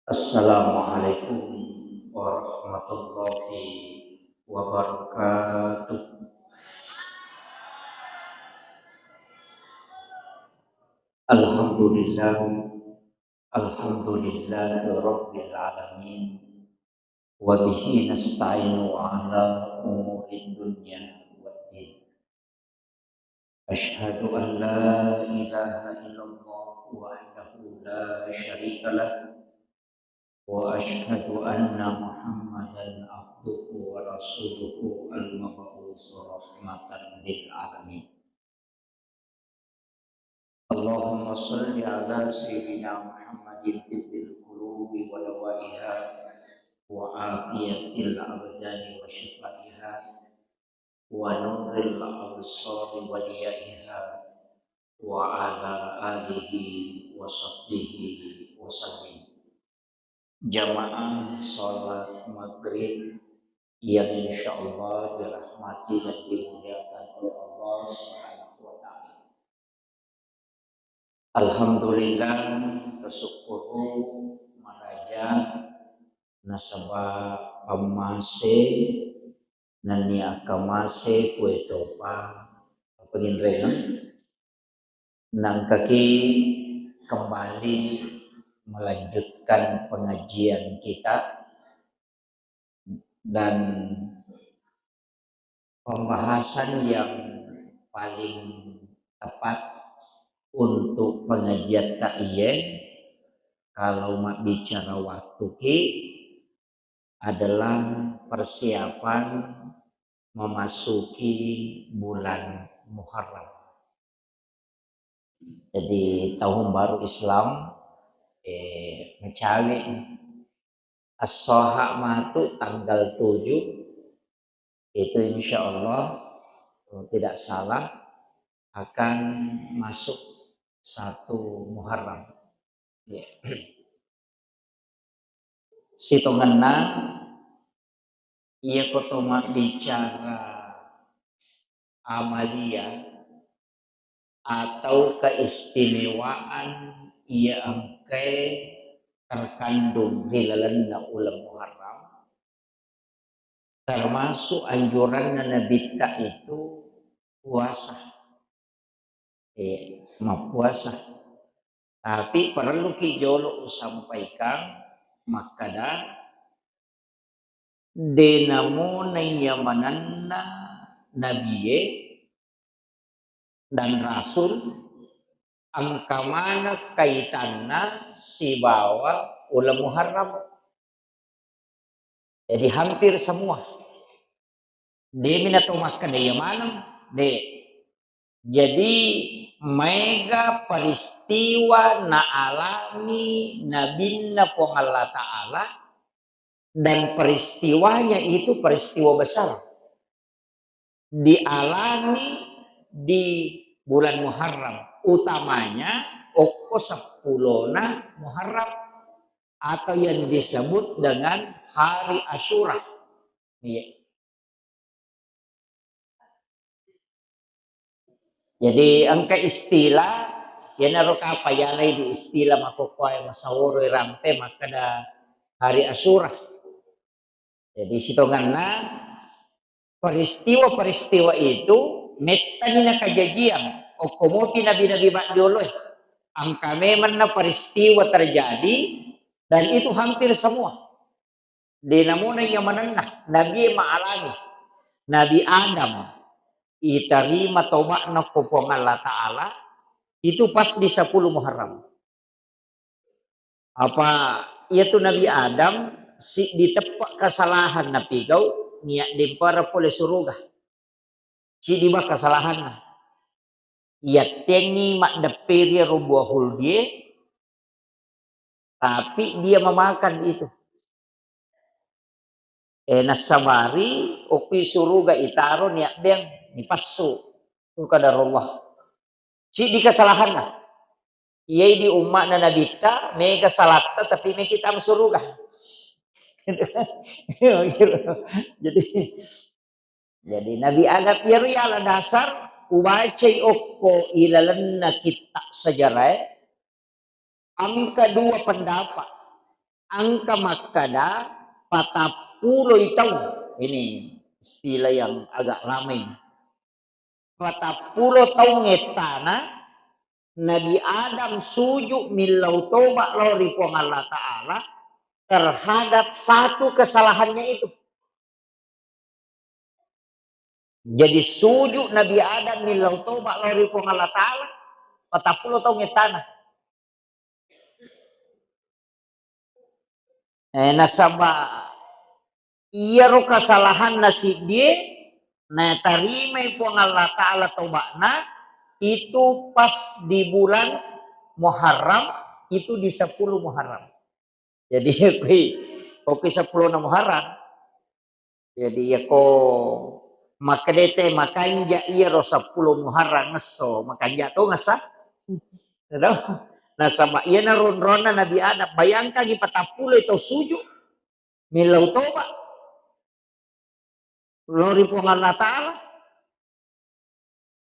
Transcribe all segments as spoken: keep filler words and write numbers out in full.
Assalamualaikum warahmatullahi wabarakatuh. Alhamdulillah, alhamdulillahi rabbil alamin. Wa bihi nasta'inu ala umuri dunya waddin. Asyhadu an la ilaha illallah wahdahu la syarika lah, wa asyhadu anna Muhammadan abduhu wa rasuluhu al-mab'usu rahmatan lil alamin. Allahumma shalli ala sayyidina Muhammadin tibbil qulubi wa dawaiha wa afiyatil abdani wa syifaiha wa nuril absari wa diyaiha wa ala alihi wa sahbihi wa sallim. Jamaah salat maghrib yang insyaallah dirahmati dan dimuliakan oleh Allah Subhanahu wa Ta'ala. Alhamdulillah, tasukkuru maraja nasaba pammase nennia akkamase kuetopa papanginrengeng. Nangkaki kembali melanjutkan pengajian kita dan pembahasan yang paling tepat untuk pengajian ta iye, kalau mabbicara waktu ki, adalah persiapan memasuki bulan Muharram. Jadi tahun baru Islam, eh, macawe as-soha matu tanggal tujuh, itu insya Allah, eh, tidak salah akan masuk satu Muharram. Ya. Sitongenna, iya ko to mabbicara amalia atau keistimewaan iya engkae terkandung ri lalenna uleng Muharram, termasuk anjuranna Nabitta itu puasa. Eh, mappuasa. Tapi parelluki jolo usampaikan makkada, de namona iya manenna nabie dan rasul engka maneng kaitanna sibawa uleng Muharram. Jadi hampir semua. Demi na to makkeda iya maneng, de. Jadi maega peristiwa naalami Nabinna Puang Allah Ta'ala, dan peristiwanya itu peristiwa besar dialami di bulan Muharram, utamanya okko seppulona Muharram atau yang disebut dengan hari Asyura. Iya. Jadi engka istilah, iyanaro kapang yalai di istilah makkokkoe masaworo rampe makkeda hari Asyura. Jadi sitongenna peristiwa-peristiwa itu mettani nakajajiang okko mopi nabi-nabi majjoloe. Engka memenna peristiwa terjadi dan itu hampir semua. De namona iya manenna, nabie maalami. Nabi Adam itarima toba'na ko Puang Allah Ta'ala, itu pas di sepuluh Muharram. Apa iyatu Nabi Adam, siddi teppe kesalahan napigau, niat dempara pole suruga. Siddi ba kesalahanna. Iyattengngi maddepperi ro buah huldie, tapi dia memakan itu. Eh, nassabari okki suruga itaro niabbeang, nipassu. Itu qadarullah. Siddi kesalahanna. Iyai di umma'na Nabitta, mega salatta, tapi meki tama suruga. Jadi, jadi Nabi Adam, iyaro yala dasar, ubacai okko ilalenna kitta sejarae, engka dua pendapat. Engka makkeda patappuloi taung. Ini istilah yang agak lama ini. Patappulo taung ettana Nabi Adam sujud millau toba lao ri Puang Allah Ta'ala terhadap satu kesalahannya itu. Jadi sujud Nabi Adam millau toba lao ri Puang Allah Ta'ala, patappulo taung ettana. Eh, nasaba iyaro kesalahanna siddie natarimai Puang Allah Ta'ala toba'na itu pas di bulan Muharram, itu di sepuluh Muharram. Jadi, okki, okki seppulo na Muharram. Jadi, yako makkedete makanja iyaro seppulo Muharram esso, makanja to ngessa. Nasaba iyana ronronna Nabi Adam, bayangkangi patappulo tau sujud, millau toba lao ri Puang Allah Ta'ala.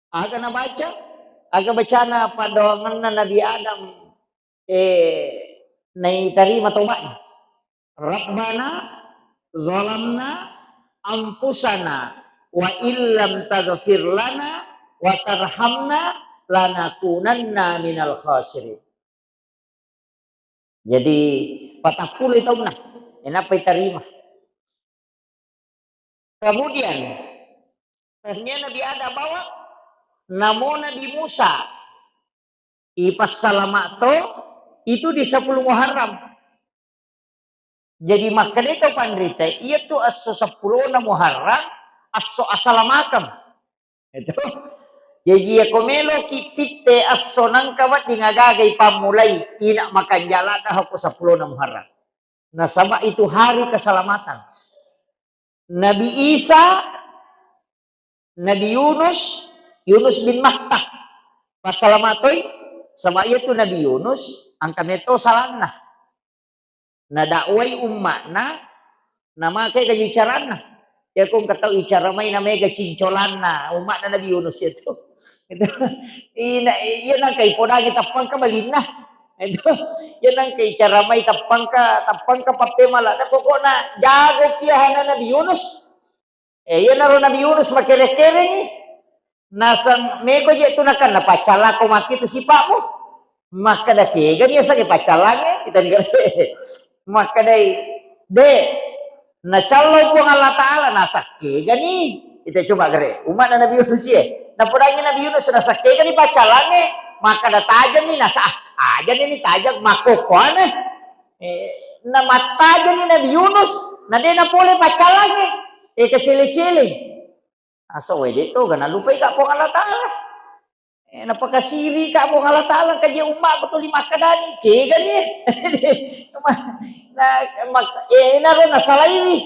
Aga nabaca? Aga bacana paddoangenna Nabi Adam, eh, naitarima toba'na? "Rabbana zalamna anfusana wa illam taghfir lana wa tarhamna lanakunanna minal khasirin." Jadi, patappulo taunna, enappa itarima. Kemudian, akhirnya Nabi Adam bawa, namo Nabi Musa, ipassalama to, itu di sepuluh Muharram. Jadi, makkedai tau panrita, iya tu esso seppulona Muharram, esso asalamakeng. Itu. Jaji, yako meloki pitte esso nangka wedding agaga ipammulai, ina makanja ladda ko seppulona Muharram. Nasaba itu hari keselamatan. Nabi Isa, Nabi Yunus, Yunus bin Matta. Passalama toi, saba iya tu Nabi Yunus, engka meto salanna. Nadakwai umma'na, namake gaji caranna. Yako engka tau icara mai namega cincolanna, umma'na Nabi Yunus itu. Itu. Ina, iya nangka ipodangi tappangka balinna. Itu. Iya nangka icara mai tappangka, tappangka pappemala. Nah, pokokna jago ki ahana Nabi Yunus. Eh, iyanaro Nabi Yunus makere-kerengi. Naseng meko je tu nakenna, "Paccallako maki tu sipa'mu." Makkeda, "Kegani asengnge paccallangnge?" Kita ni kare. Makkedai, "De, nacallo Puang Allah Ta'ala." Naseng, "Kegani?" Kita coba kare. Umma'na Nabi Yunus ye. Napodangi Nabi Yunus, naseng, "Kegani paccallangnge?" Makkeda, "Tajeng ni." Naseng, "Ah, aja ni tajeng, makkokkoane." Eh, namattajeni Nabi Yunus, na de napole paccallangnge. Eh, kacele-cele. Asa, wede to, ga nalupai ka Puang Allah Ta'ala. Eh, napakasiri ka Puang Allah Ta'ala, kaje umma'ku tuli makkedani, kegani. Na, mak-, eh, naro nasalaiwi.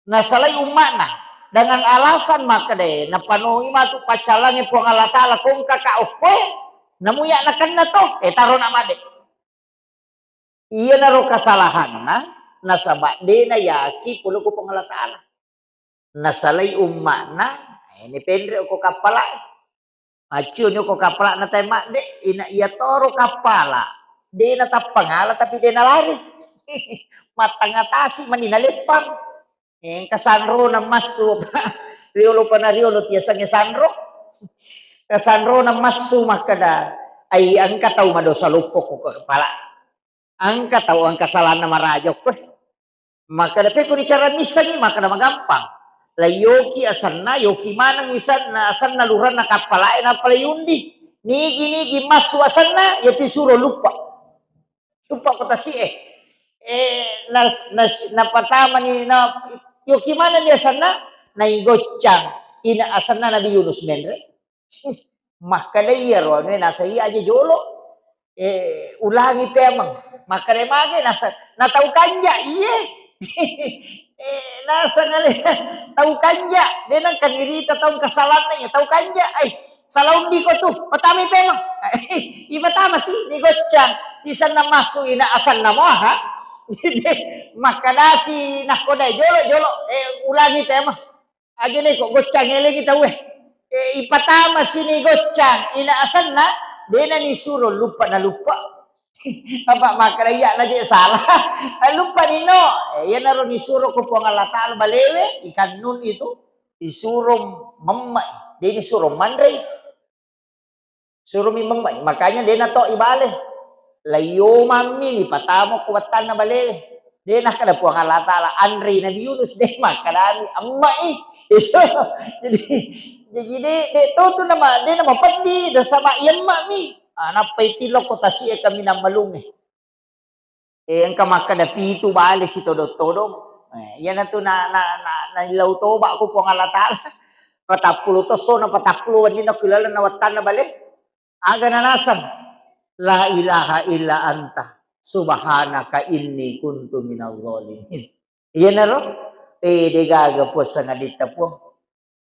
Nasalai umma'na dengan alasan makkeda, napanoi matu paccallangnge Puang Allah Ta'ala, kongka ka okkoe, namuya nakenna to, eh, taro na made. Iyanaro kasalahanna, nasaba de nayaki pole ko Puang Allah Ta'ala. Nasalai umma'na, eh, ni penre ko kappala'e. Maccioni ko kappala'na tai madde, ina iya toro kappala. De natappangala tapi de nalari. Mattangatasi mani naleppang. Eh, engka sanrona massu, riolo pana riolo tiasengnge sanro. Kasanrona massu makkeda, ai engka tau madosa loppo ko kepala. Engka tau engka salanna maraja ko. Makkeda, "Pekko ni cara missengi?" Makkeda, "Magampang. La yoki asenna, yoki maneng isenna, asenna luranna kappalae nappa la yundi. Nigi-nigi massu asenna, yati suro luppa." Tuppa ko tasi'e. Eh, nas-, nas-, napatamani, na, yoki manenni asenna, naigoccang. Ina asenna Nabi Yunus menre. Makkeda iyaro anue nasa iya aja jolo. Eh, ulangi pemeng. Makkeda mage nasa, na tau kanja, iye. Eh, nasa ngale, tau kanja. De nangka nirita tau kasalanna iya, tau kanja. Ai, Sala undi ko tu, patamai pemeng. Ipatama si, nigoccang. Sisenna massu ina asenna moha. Makkedasi nakko dai jolo, jolo, eh, ulangi pemeng. Agene ko goccang elengi tauwe. Eh, ipatama si nigoccang ina asenna, dena nisuro luppa na luppa. Apa makkeda iya na je salah. Luppa nino. Eh, iyanaro nisuro ko Puang Allah Taala balewe, ikan nun itu disuro memme'i. Dia disuro manrei. Suromi memme'i. Makanya dena to ibale. Laiyomammi ni patamo ko wettanna balewe. Dena kada Puang Allah Taala anrei Nabi Yunus de makkadami emme'i. Itu. Jadi, jadi de, de to tu nama, de nama peddi, nasaba iyemme'mi. Ah, nappa itilokko tasi'e kaminang malungnge. Eh, engka makkeda pitu bale sitodong-todong. Eh, iyanatu na, na, na, naillau toba ko Puang Allah Taala. Patappulo to sona, patappulo wenninna ku lalenna wettanna bale. Aga nanaseng? La ilaha illa anta subhanaka inni kuntu minaz zalimin. Iyanaro, eh, degaga Puang sangaditta Puang.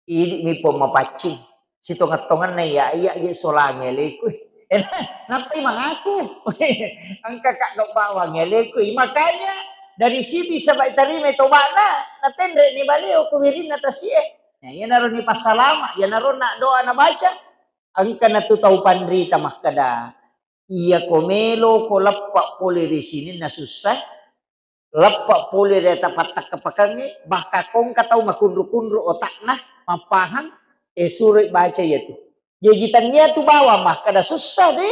Idi'mi Puang mapaccing. Sitongeng-tongenna iya, iya je solangi aleku. Nappai mangaku. Engka ka gau bawang aleku. Makanya dari situ saba tarimai tobana, natenre ni baleo ku wirinna tasie. Nah, iyanaro ni passalama, iyanaro na doa nabaca. Engka natu tau panrita makkeda, iya ko melo ko leppa pole ri sininna sussa, leppa pole ri ata pattakka-pakangnge, bahkan ko engka tau makunru-kunru otakna, mappahang, eh, suroi baca iyatu. Jaji tannia tu bawang makkeda sussa de.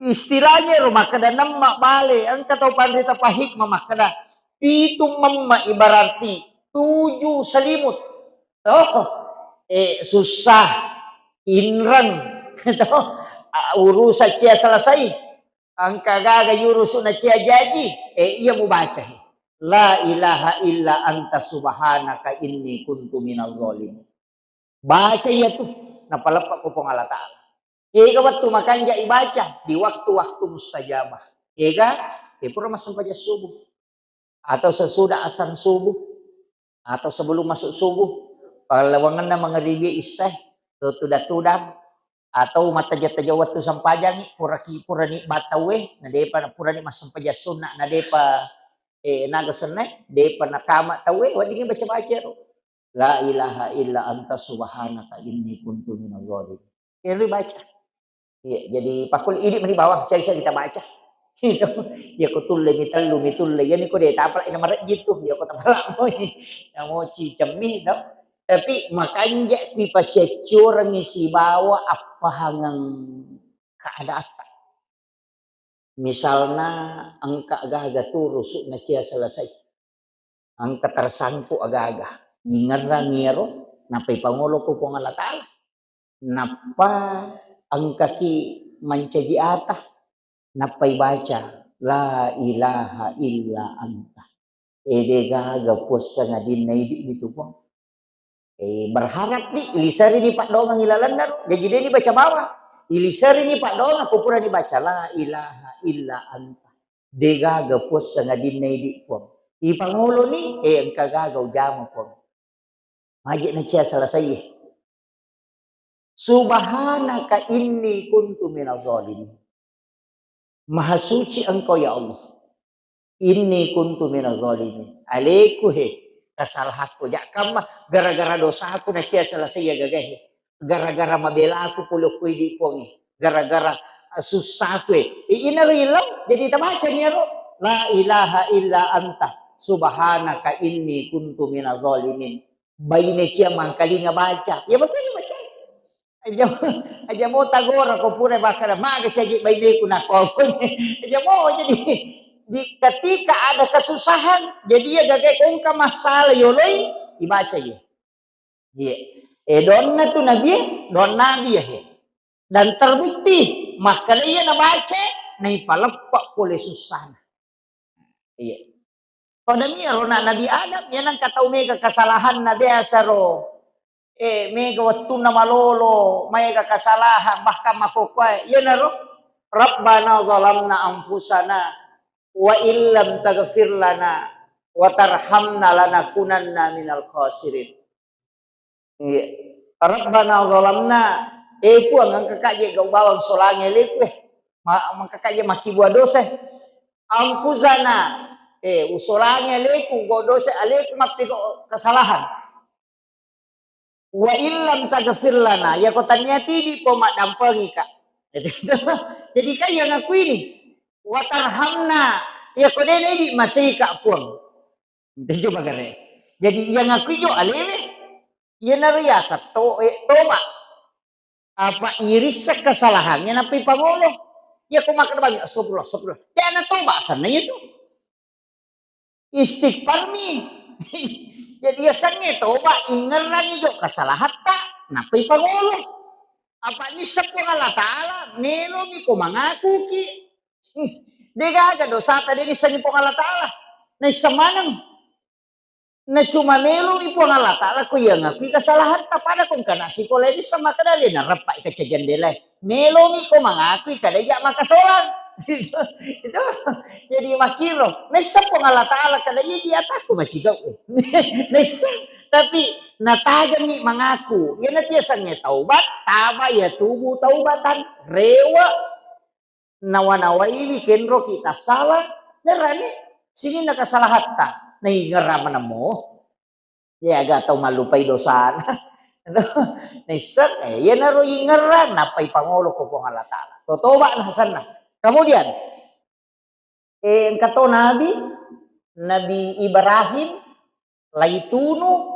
Istilahnya ro makkeda nemma bale, engka tau panrita pahikmah makkeda pitu memma ibararti tujuh selimut. Oh, eh, susah, inreng, to, urusan cia selesai. Engka gaga yurusu na cia jaji, eh, iya mubaca. La ilaha illa anta subhanaka inni kuntu minaz zalimin. Baca iyatu, napaleppa ko Puang Allah Taala. Ega wettu makanja ibaca di waktu-waktu mustajabah. Ega, eh, pura massempajang subuh. Atau sesudah azan subuh, atau sebelum masuk subuh, pallawangenna mangeribi issae, to tudang-tudang, atau mattaja-taja wettu sempajangi, puraki, purani battauwe, nadepa, purani massempajang sunna, nadepa, eh, naga sennae, depa nakama tauwe, weddingngi baca-baca ro. La ilaha illa anta subhanaka inni kuntu minaz zalimin. Ero baca. Iya, jadi pakkul idi meni bawang, siaga-siaga kita baca. Iya ko tulle mi tellu mi tulle, iya niko de tapala ina marejji tu, iya ko tapala moi. Namoci cemmi to. Tapi makanja ki pasiaccorengi sibawa appahangeng keadatta. Misalna engka gaga turusu na cia selesai. Engka tersangkut aga-aga. Ingerrang iyaro, nappa ipangolo ko Puang Allah Taala. Nappa engkaki mancaji ata, nappa ibaca, "La ilaha illa anta." Ede gaga Puang sangadinna idi mitu Puang. Eh, berharap di, iliseri ni paddoangeng ilalenna ro. Jaji de ni baca bawang. Iliseri ni paddoangeng ko pura ni baca, "La ilaha illa anta." Degaga Puang sangadinna idi Puang. Ipangoloni, eh, engka gaga ujama Puang. Maje na cia selesai. Subhanaka inni kuntu minaz zalimin. Maha suci Engkau ya Allah. Inni kuntu minaz zalimin. Aleku he, kesalahanku. Jakkamma gara-gara dosaku na cia selesai ya gaga he. Gara-gara mabelaku pole ko idi Puang e. Gara-gara, eh, susahku e. I-, inaro ilau, jadi tabaca ni aro. La ilaha illa anta subhanaka inni kuntu minaz zalimin. Baine cia mangkalinga baca. Ya betul baca. Aja, aja mo tagora ko pura bakara maga saja baineku nako. Aja mo jadi di ketika ada kesusahan, jadi ya gaga kongka masalah yoloi dibaca ya. Iya. Eh, donna tu Nabi, eh, donna Nabi ya, he. Dan terbukti, makkeda iya nabaca, naipaleppa pole sussana. Iya. Pada mia rona Nabi Adam, ya nangka tau mega kesalahanna biasa ro. Eh, mega wettunna malolo, maega kesalahan, bahkan makkokkoe, iyanaro, "Rabbana zalamna anfusana, wa illam taghfir lana, wa tarhamna lanakunanna minal khasirin." Iya. "Rabbana zalamna," eh Puang, engka kaje gau bawang solangi aleku, eh. Ma-, engka kaje makkibua dosa. "Anfusana," eh, usolangi aleku, gau dosa aleku, mappigau kesalahan. "Wa illam taghfir lana," yako tania tidi po maddampengika. Jadi kan yang aku ini, watarhamna, ya kau dene di masih kak puang. Itu coba kare. Jadi yang aku jo alewe, ya nariasa to, eh, toba. Apa irissa kesalahannya napi pangolo. Ya kau makan banyak, astagfirullah, astagfirullah. Ya na toba sana itu. Istighfar mi. Jadi yasengnge toba, ingerrangi jo kesalahatta, nappai pangolo. Apa nisseng Puang Allah Ta'ala, melomi ko mangakuki. Hmm, degaga dosata de nissengi Puang Allah Ta'ala. Naisseng maneng. Na cuma melomi Puang Allah Ta'ala ko iya ngakui kesalahatta, pada ko engkana sikola nisseng makkeda le nareppai kaca jendela. Melomi ko mangakui kada iya makasolang. Itu. Jadi makkiro. Naisseng Puang Allah Ta'ala kada iya di ataku macigau. Naisseng. Tapi natajenni mangaku. Iya natiasengnge taubat, taba ya tubu taubatan. Rewa. Nawa-nawaiwi kenroki tassala, nerani sininna kesalahatta. Naingerra manemmo. Ya, aga tau mallupai dosana. Naisseng, eh, iyanaro ingerrang, nappai pangolo ko Puang Allah Ta'ala. Totoba na hasanna. Kemudian, eh, engka to Nabi, Nabi Ibrahim, laitunu,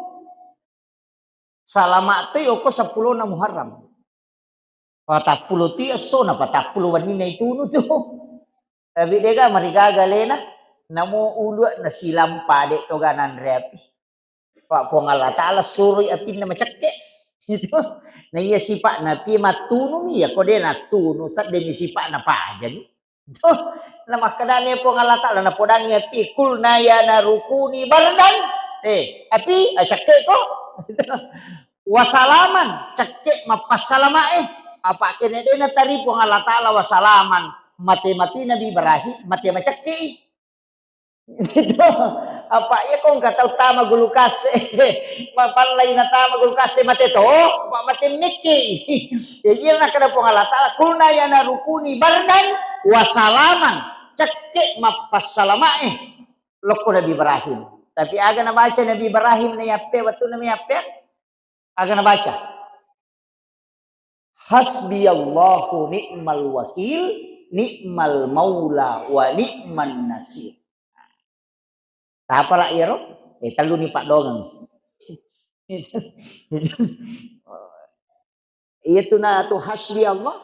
salama toi oko seppulo na Muharram. Patappulo ti esso na patappulo wenni naitunu tu. Tapi dega marigaga alena, namo ulua nasilampa de toga nanre api. Pak Puang Allah Ta'ala suroi apinna macekke. Itu. Na iya sifat napi mattunumi ya ko de nattunu, seddeni sifat na pajani. Tuh, na makkedani Puang Allah Ta'ala, napodangi api, "Qulna ya naru kuni bardan." Eh, api, ah, cekke ko. Wasalaman, cekke mappassalama eh. Apa kene de natari Puang Allah Ta'ala wasalaman. Mate-mate Nabi Ibrahim, mate macekke i. Itu. Apa iya ko engka tau tama gulu kase. Mapallai natama gulu kase mate to, apa mate mekke. Jadi iya nakkeda Puang Allah Ta'ala, "Qulna ya naru kuni bardan wa salaman." Cekke mappassalamae lokko Nabi Ibrahim. Tapi aga nabaca Nabi Ibrahim na yappe, wettunna mi yappe? Aga nabaca? "Hasbiyallahu ni'mal wakil, ni'mal maula wa ni'man nasir." Tapala iyaro? Eh, telluni paddongeng. Iyatu na tu hasbi Allah,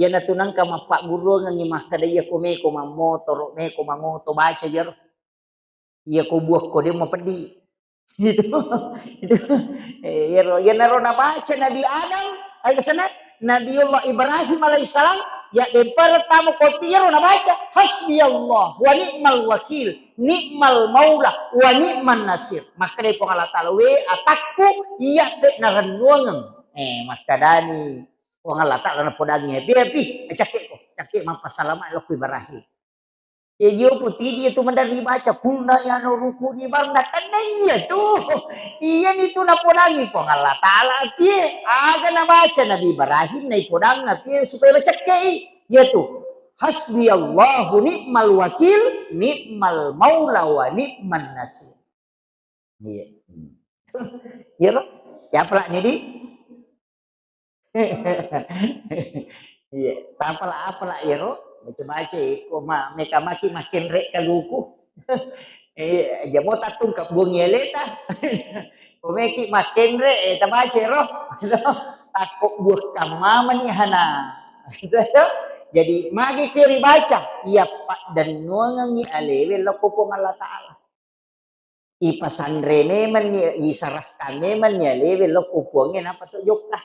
iyanatu nengka mappagguruangengngi makkeda iya ko meko mammotoro, meko mangoto, baca jaro. Iya ko buakko de mapeddi. Itu, itu. Eh, iyaro, iyanaro nabaca Nabi Adam, eh, sana Nabiullah Ibrahim alaihissalam, ya dempara tamu kopi iyaro nabaca, "Hasbiyallah wa ni'mal wakil, ni'mal maula wa ni'man nasir." Makkedai Puang Allah Ta'ala, "We atakku, iya pe narennuangeng." Eh, makkedani Puang Allah Ta'ala napodangi, "Pi, pi, cakke ko, cakke mappasalama lokku Ibrahim." Iya jio putidi itu maderri baca, "Qulna ya naru kuni bardan." Tenna iya tu. Iyani tu napodangi Puang Allah Ta'ala apie. Aga nabaca Nabi Ibrahim naipodang apie supaya macekke i. Iya tu. "Hasbiyallahu ni'mal wakil, ni'mal maula wa ni'man nasir." Iya. Hmm. Iya, Ro? Ya, apalagi, Di? Iya, tapala-apala iyaro, baca-baca iko ma-, meka maki makkenre kaluku. Iya, jamo tattung kabbuang aleta. Ko meki makkenre, eh, tabaca ro. Takko buang kammamani hana. Jadi magi ki ribaca, iya paddennuangengngi alewe lokko Puang Allah Ta'ala. Ipasanre memenni, isarahkan memenni alewe lokko Puangnge, nappa to jokka.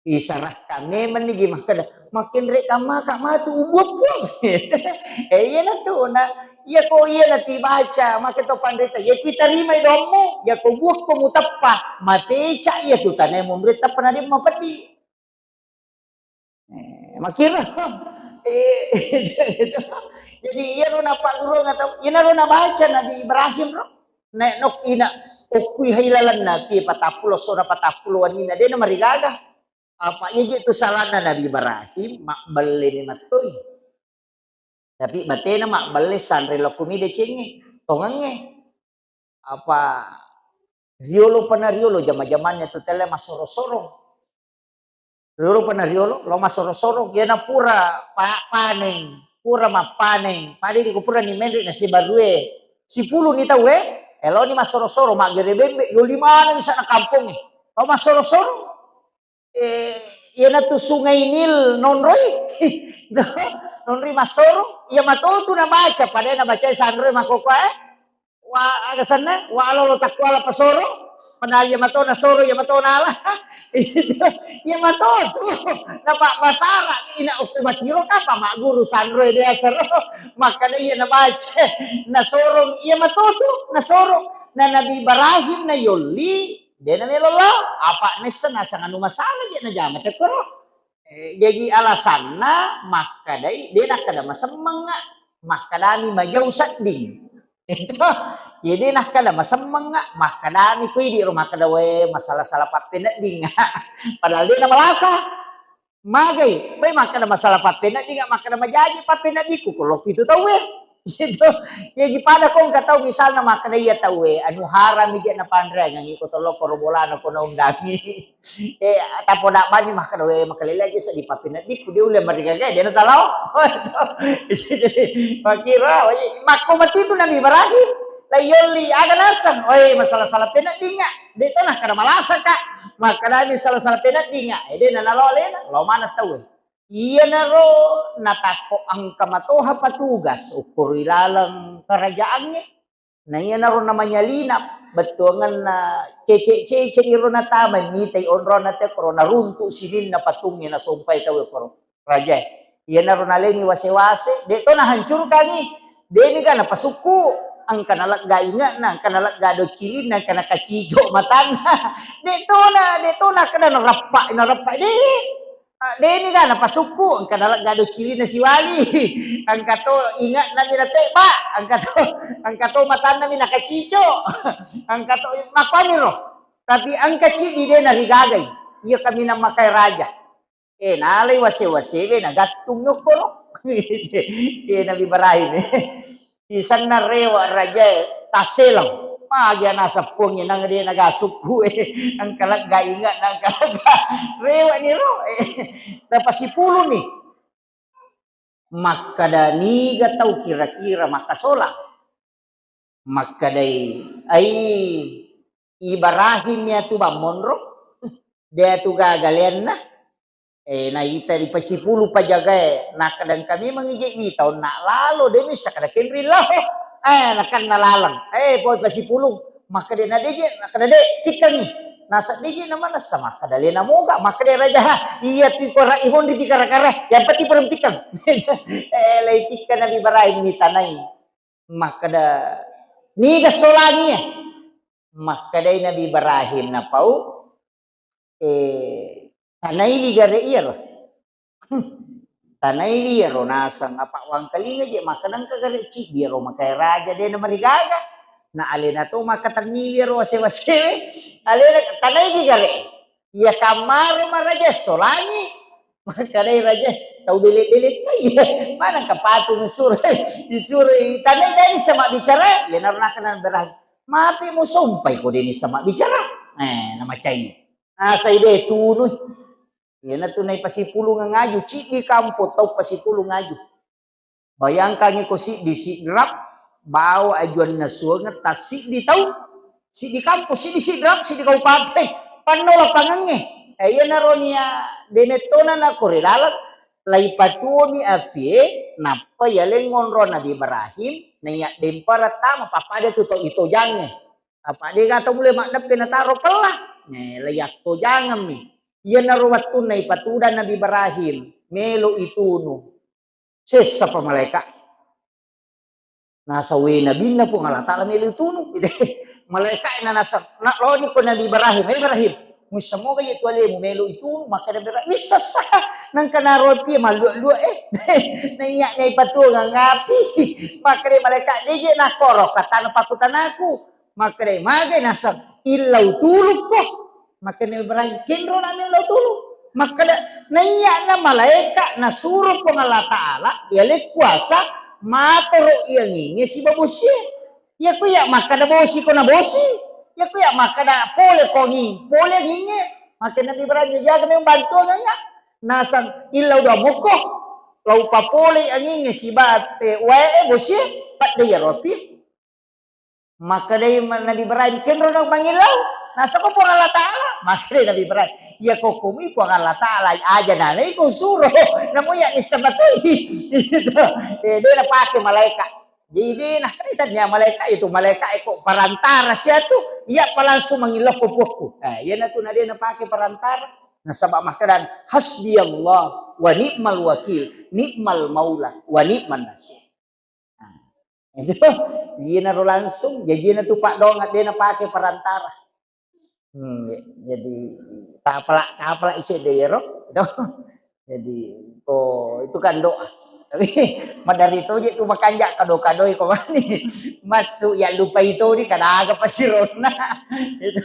Isarahkan memenni ji makkeda, "Makkenre kammaka matu ubuang Puang." Eh, iyanatu, na, iya ko iya natibaca, make to panrita, iya ku itarimai doammu, iya ko buakko muteppa, mapeca iya tu tanae munri tappa na de mapeddi. Eh, makkiro. Eh, jadi iyaro nappagguruang atau iyanaro nabaca Nabi Ibrahim ro. Nek nok ina okkui hai lalenna pi patappulo sona patappulo wenninna de namarigaga. Apa iya je tu salanna Nabi Ibrahim, mabbelle ni mattoi. Tapi batena mabbelle sanre lokko mi decengnge, tongengnge. Apa riolo pana riolo jama-jamanna tu telle massoro-soro. Riolo pa na riolo, lo massoro-soro, iyana pura pa-, paneng, pura mappaneng, pada idi ko pura ni menre na sibarue, sipuluni tauwe, eloni massoro-soro, maggere bembe, yoli maneng sana kampongnge, lo massoro-soro. Eh, iyanatu Sungai Nil nonroi. Nonroi massoro, iya matotu nabaca, pada nabacai sanroe makkokkoe. Wa, aga senna? Wa alolo takkuala pasoro, padahal iya mato nasoro, iya mato nala. Iya matotu. Napabbasara ina okko batiro kapa magguru sanroe de asero. Makkada iya nabaca. Nasorong iya matotu, nasoro. Na Nabi Ibrahim na yolli, de namelo lao. Apa nessa nasang anu masalah je najama tekkoro. Eh, jaji alasanna makkadai, de nakkada masemmengnga, makkadami majau sedding. Itu, ya de nakkada masemmengnga, makkadami ko idi ro makkada, "We, masalah-salah pappeneddingnga." Padahal de namalasa. Magai, we makkada masalah pappeneddingnga, makkada majaji pappeneddikku, ko lokku itu tauwe. Gitu. Jaji pada ko engka tau misalna makkada iya tauwe, anu harami je napanreangngi ko tolokko ro bolana ko naundangi. Eh, tapoda bani makkada, "We, makalele aja seddi pappeneddikku, de ulle marigaga, de natalao." Jadi, makkira, makko matitu Nabi Ibrahim, la yolli, aga naseng, "Oi, masalah-salah peneddingnga." De to nakkada malasaka. Makkadami salah-salah peneddingnga, eh, de nanalo alena, lao maneng tauwe. Iyanaro natakko engka matoha patugas ukkuru ilaleng karajaangnge. Na iyanaro namanyalina bettuangenna cece-cece iro natamai mitai onronna tekkoro naruntu sininna patungnge nasompai tauwe koro rajae. Iyanaro nalengi wase-wase, de to nahancurkangi. Demi ga napasukku, engka nalegga inge'na, engka nalegga docilinna, engka nakacijo matanna. De tona, de tona kada narappa, narappa de. Ah, deni ga napasukku, engka nalegga docilinna siwali, engka to inge'na mi natebba, engka to, engka to matanna mi nakacico, engka to makkuaniro. Tapi engka ciddi de narigagai, iya kaminang makai raja. Eh, nalai wase-wasewe nagattung okkoro. Eh, Nabi Ibrahim, eh. Sisenna rewe' rajae tasseleng. Magi ana seppuangnge nang de naga sukku e. Engka lega inge'na, engka lega rewe' ni ro. Napasipuluni. Makkada niga tau kira-kira makkasolang. Makkedai, ai Ibrahim ya tu bammonro. De tu gaga leanna. Eh, naita ripasipulu pajagae, nakkeda engka memang ije wita onna lalo, de missa kada kenri lao. Eh, nakanna laleng. Eh, poi pasipulung. Makkeda na deje, nakkeda de, tikkengi. Nasa deje na manessa, makkeda lena moga, makkeda raja, ha, iya tu kora ihonri pi kara-kara, yang penting pura tikkeng. Eh, lai tikkeng Nabi Ibrahim ni tanai. Makkeda, niga solangi ya? Makkedai Nabi Ibrahim napau, eh, tanaiwi gare iyaro. Tanaiwi iyaro naseng, apa wangkalinga je, makkeda engka gare ciddi iyaro makai raja de namarigaga. Na alena to makkatenniwi iyaro wase-wasewe. Alena tanaiwi gare. Iya kammaro maraja solangi. Makkedai raja, tau bele-bele kai. Maneng ka patung isuro, isuro tanai dani sama bicara. Iyanaro nakkeda Nabi Ibrahim, mapi musompai ko deni sama bicara. Eh, namacai. Nasai de tunui. Iyanatu naipasipulung ngaju, ciddi kampo tau pasipulung ngaju. Bayangkangi ko siddi Sidrap, bawa ajuanna suangeng tassiddi tau, siddi kampo, siddi Sidrap, siddi kabupaten, panno lapangengnge. Eh, iyanaro nia demettona nako ri laleng, laipatuomi apie, nappa yaleng onro Nabi Ibrahim, naiya dempara tama, pappada tu to itojangnge. Apa de gaga tau mulle maddeppe nataro pella. Eh, laiyattojangemmi. Iyanaro wettunna ipatudang Nabi Ibrahim, melo itunu. Sessapa malaeka. Nasa we nabinna Puang Allah Taala melo itunu. Malaeka na nasa, na loni ko Nabi Ibrahim, "Hai Ibrahim, muissemmoga je tu alemu melo itunu?" Makkeda Ibrahim, "Missessa." Nangka naro pie mallua-lua, eh. Naiya naipatuang api. Makkeda malaeka, "Deje nakoro katana pakutanaku." Makkeda, "Magai naseng illau tulukko?" Makkeda Ibrahim, "Kenro nami illau tulu." Makkeda, "Naiya na malaeka nasuro Puang Allah Taala, yale kuasa matoro iyangingnge siba bosie. Yaku iya makkeda bosi ko na bosi. Yaku iya makkeda pole ko anging, pole angingnge." Makkeda Nabi Ibrahim, jaga memang bantuanna. Nasang illau dua mokko, lau papole angingnge sibawa, eh, wae, eh, bosie, padde iyaro api. Makkedai Nabi Ibrahim, kenro na mangillau? Nasaba Puang Allah Ta'ala. Makkedai Nabi Ibrahim, iya ko kumi Puang Allah Ta'ala, aja nanai ko suro, namu iya nissa batoi. Eh, de napake malaika. Jadi de nakkaitanya malaika itu, malaika eko perantara siatu, iya pa langsung mangillau ko puakku. Eh, iya natu na de napake perantara. Nasaba makkedan, hasbiyallah wa ni'mal wakil, ni'mal maula wa ni'man nasir. Nah, itu, iyanaro langsung, jajina tu paddoang de napake perantara. Hmm, jadi tapala, tapala ice de yero, gitu. Jadi, oh, itu kan doa. Tapi madari toje tu makanja kado-kadoi ko mani. Masuk ya lupa itu di kada aga pasironna. Itu.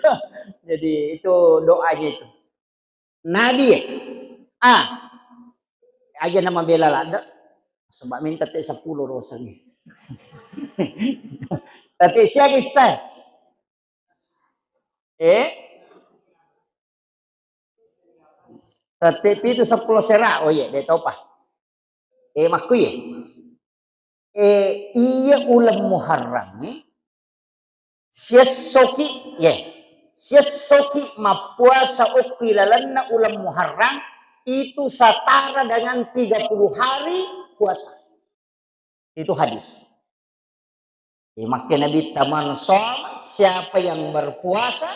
Jadi itu doanya itu. Nabi, eh? Ah, aja nama bela ladde. Sebab minta te sepuluh rosangi. Tapi siagi sai. Eh? Tapi pitu sepuluh sera. Oh iya, de topa. Eh, makku ye. Eh, iya uleng Muharram ni, siessoki, ye, siessoki mappuasa okki lalenna uleng Muharram, itu setara dengan tiga puluh hari puasa. Itu hadis. Eh, makke Nabi taman som, siapa yang berpuasa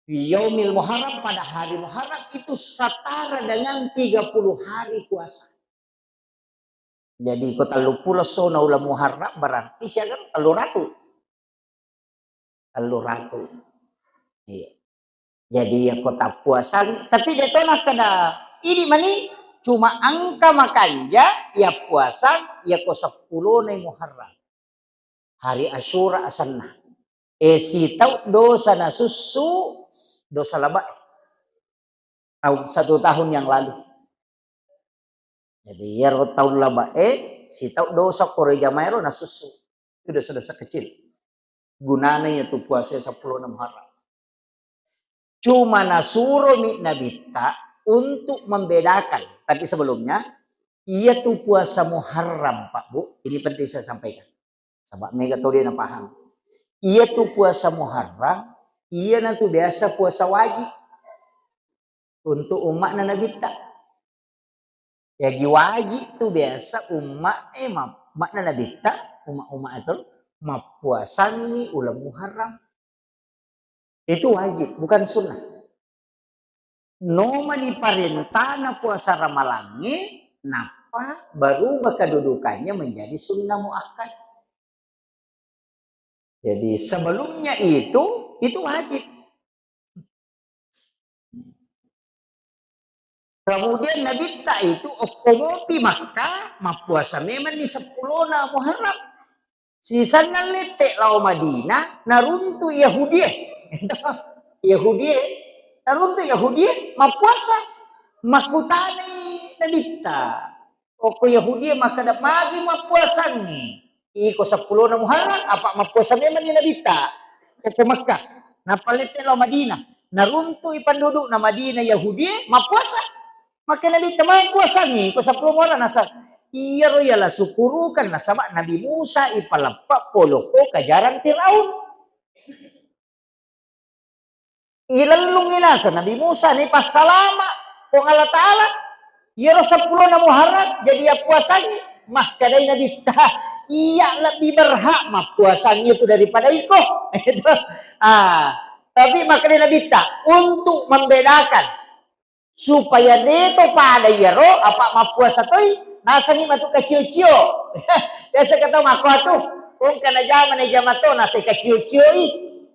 di yaumil Muharram, pada hari Muharram, itu setara dengan tiga puluh hari puasa. Jadi ko telluppulo essona uleng Muharram berarti siaga tellu ratu. Tellu ratu. Iya. Jadi ya ko tappuasang, tapi de to nakkeda idi mani cuma engka makanja ya puasang ya ko seppulona Muharram. Hari Asyura asenna. Eh, sitau dosa nasussu, dosa labae. Tahun, satu tahun yang lalu. Jadi, iyaro taung labae, sitau dosa koro jamaero nasussu. Itu dosa-dosa kecil. Gunana iyatu puasa seppulo Muharram. Cuma nasuromi Nabitta untuk membedakan. Tapi sebelumnya, iyatu puasa Muharram, Pak Bu, ini penting saya sampaikan. Saba mega to de napahang. Iyatu puasa Muharram, iyanatu biasa puasa wajib untuk umma'na Nabitta. Jaji wajib tu biasa umma, eh, ma-, umma'na Nabitta, umma-umma itu mappuasangi uleng Muharram. Itu wajib, bukan sunnah. Nomani parentana puasa Ramalangnge, nappa berubah kedudukannya menjadi sunnah muakkad. Jadi sebelumnya itu, itu wajib. Kemudian Nabitta itu okko mopi Makkah, mappuasa memang di seppulona Muharram. Sisenna lette lao Madinah, naruntu Yahudie. Yahudie, naruntu Yahudie mappuasa. Makkutanai Nabitta. Okko Yahudie makkeda, "Magi mappuasangngi? Iko seppulona Muharram, apa mappuasa memang ni Nabitta?" Okko Makkah. Nappa lette lao Madinah. Naruntui pendudukna Madinah Yahudie mappuasa. Makkeda Nabitta, "Mappuasangngi ko seppulo Muharram?" Naseng, "Iyaro yala sukurukan nasaba Nabi Musa ipaleppa polokko kajarang Firaun." Ilellungngi naseng Nabi Musa, naipassalama Puang Allah Ta'ala. Iyaro seppulona Muharram, jadi yappuasangngi. Makkedai Nabitta, "Iya lebbi berhak mappuasangngi itu daripada iko." Ah, tapi makkedai Nabitta, untuk membedakan supaya de to pada iyaro, apa mappuasa toi, nasengngi matu kacio-cio. Biasa kata makko tu, engka najama, najama to, nasai kacio-cio i.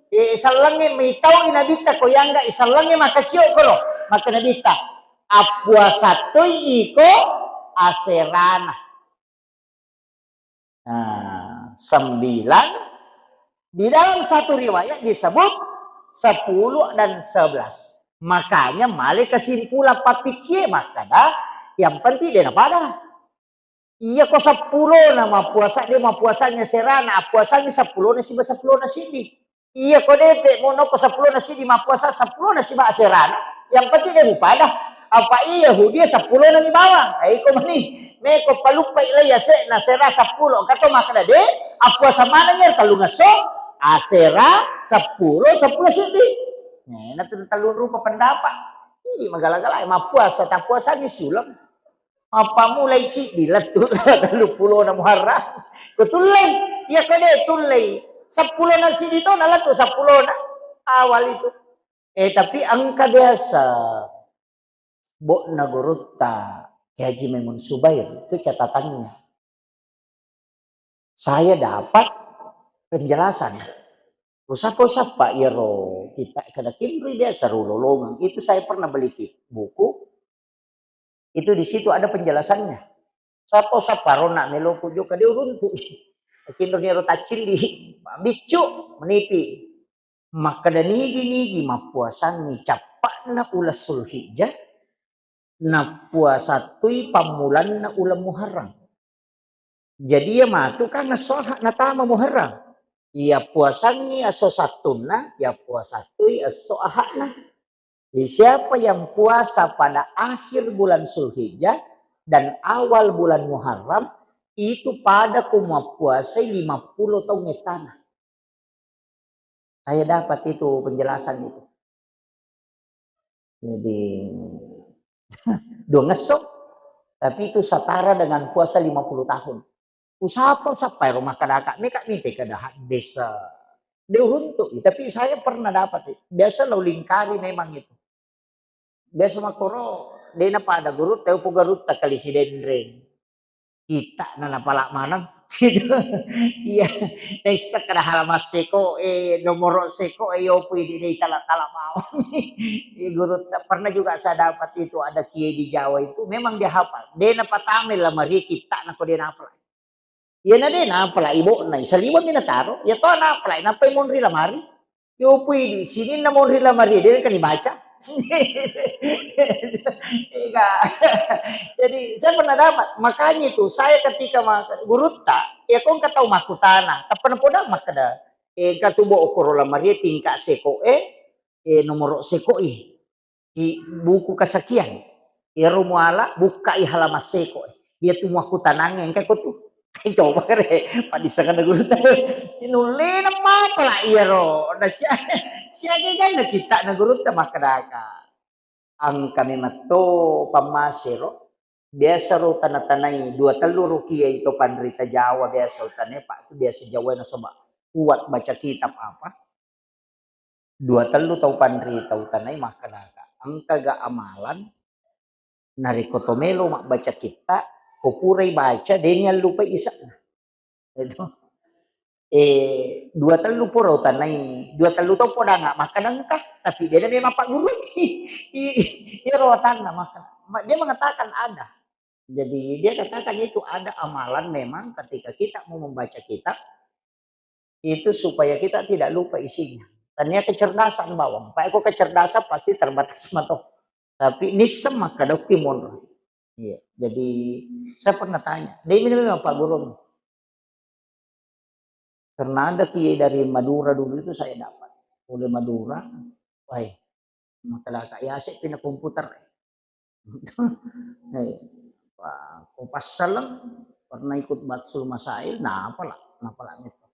Eh, sellengnge mitau i Nabitta ko yangga i sellengnge makacio koro. Maka Nabitta, appuasa toi iko aserana. Nah, sembilan, di dalam satu riwayat disebut sepuluh dan sebelas. Makanya male kesimpulan pappikie makkeda, yang penting de napada. Iya ko seppulo na mappuasa, de mappuasanya serana, appuasanya seppulo na siba seppulo na sidi. Iya ko depe mono ko seppulo na sidi mappuasa, seppulo na siba serana. Yang penting de' mupada. Apa iya Yahudi seppulo nami bawang. Eh, iko mani. Meko paluppai lai ase'na sera seppulo. Kato makkeda de', appuasa maneng iyaro tellungesso, asera, seppulo, seppulo siddi. Nah, na tu tellung rupa pendapat. Jadi magala-gala mappuasa, tappuasangi siuleng. Mappamulai ciddi lettu telluppulona Muharram. Ko tullei, iya ko de' tullei. Seppulona siddi to na lettu seppulona awal itu. Eh, tapi engka biasa bo'na gurutta Kiai Haji Maimun Subair, itu catatannya. Saya dapat penjelasan. Usappa-usappa iyaro kita kada kinrui biasa ro lolongeng. Itu saya pernah beli ki-, buku. Itu di situ ada penjelasannya. Sapa-sapa rona meloku jokka de' uruntu. Kinro niro taccilli, biccu, menipi. Makkeda nigi-nigi mappuasangi cappa'na uleng Sulhijjah, nappuasattui pammulanna uleng Muharram. Jadi iya matu kan esso Ahad natama Muharram. Iya puasangi esso Sattunna, iya puasattui esso Ahadna. Jadi siapa yang puasa pada akhir bulan Sulhijjah dan awal bulan Muharram, itu pada ko mappuasai lima puluh taung ettana. Saya dapat itu penjelasan itu. Jadi, dua ngesso, tapi itu setara dengan puasa lima puluh tahun. Usapa, usapa ero makkadaka, meka mite kada haddesa. De' uruntu, tapi saya pernah dapat. Biasa lo lingkari memang itu. Biasa makkoro, de' napada gurutta, upo gurutta kali Sidenreng. Kitta'na napala maneng. Iya, naisseng kada halaman seko, eh, nomoro seko, eh, yopo idi de' itala-tala mawang. Eh, gurutta, pernah juga saya dapat itu ada kiai di Jawa itu, memang dia hafal. De' napatamai lamarie kitta'na ko de' napala. Iyana de' napala ibo'na, saliweng mi nataro, iya to napala, nappai monri lamari. Yopo idi, sininna monri lamari, de' kan dibaca. Ega. Jadi, saya pernah dapat. Makanya itu, saya ketika ma-, gurutta, iya ko engka tau makkutana, tappa napodang makkeda, eh, engka tu bo okoro lamari tingka seko e, eh, nomoro seko i. Di buku kesekian. Iyaro muala, bukkai halaman seko. Iya tu muakkutanangnge, engka ko tu. Coba re, paddissengenna gurutta. Nullena mapala iyaro. Na sia-, siaga ganna kitta'na gurutta makkedaka. Engka memetto pammasero. Biasa ro tana-tanai, dua tellu ro kiai to panrita Jawa biasa utanai, Pak, itu biasa Jawa nasaba kuat baca kitab apa. Dua tellu tau panrita utanai makkedaka, engkaga amalan narekko to melo mabbaca kitta, ko purai baca, de' niallupai ise'na. Itu. Eh, dua tellu pura utanai, dua tellu tau podanga makkeda engka, tapi de' na memang paggurui. I-, i-, iyaro watanna makkeda, ma-, dia mengatakan ada. Jadi dia katakan itu ada amalan memang ketika kita mau membaca kitab, itu supaya kita tidak lupa isinya. Tania kecerdasan bawang. Pak, ko kecerdasan pasti terbatas mato. Tapi nisseng makkadokki monro. Iya. Jadi saya pernah tanya, dia ini memang Pak Guru. Karena ada kiai dari Madura dulu itu saya dapat. Oleh Madura, wah, makkedaka yase pina komputer. Eh, pa-, ko passaleng, pernah ikut Batsul Masail, nah apalah, nah apalah gitu.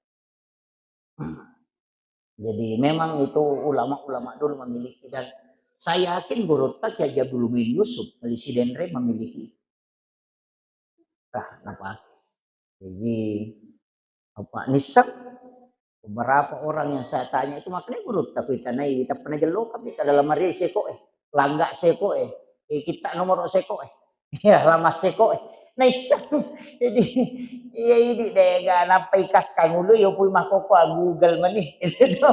Jadi memang itu ulama-ulama dulu memiliki, dan saya yakin gurutta Kiai Haji Abdul Muin Yusuf, Kali Sidenreng memiliki. Nah, napake. Jadi, apa, nisseng beberapa orang yang saya tanya itu, makanya gurutta kuitanai, tapi najello kami ke dalam hari seko eh, langga seko eh, eh, kita nomor seko eh, ya lama seko eh, naisseng. Jadi, iya ini dega nappai kakkang ulu, yo pui makoko a Google mani. Itu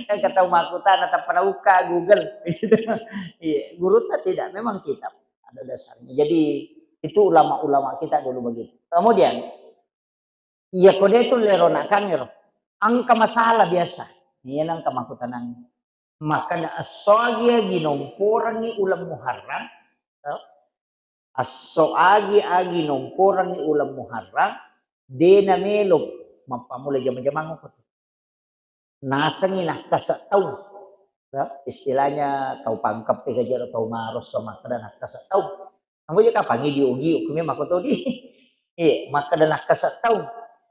yang kata makutana tappa nauka Google. Iya, gurutta tidak, memang kitab. Ada dasarnya. Jadi, itu ulama-ulama kita dulu begitu. Kemudian, iya ko de' tu lero nakangero. Engka masalah biasa. Iya nengka makkutanang. Maka da esso agi-agi nomporangi uleng Muharram, to? Esso agi-agi nomporangi uleng Muharram, de' na melo mappamula jama-jamang ko. Nasengi nakkasa tau. Ya, istilahnya tau pangkeppe gaji ero tau maros, tau makkeda nakkasa tau. Namo je kapang idi ogi, okumi makkotodi. Iya, makkeda nakkasa tau.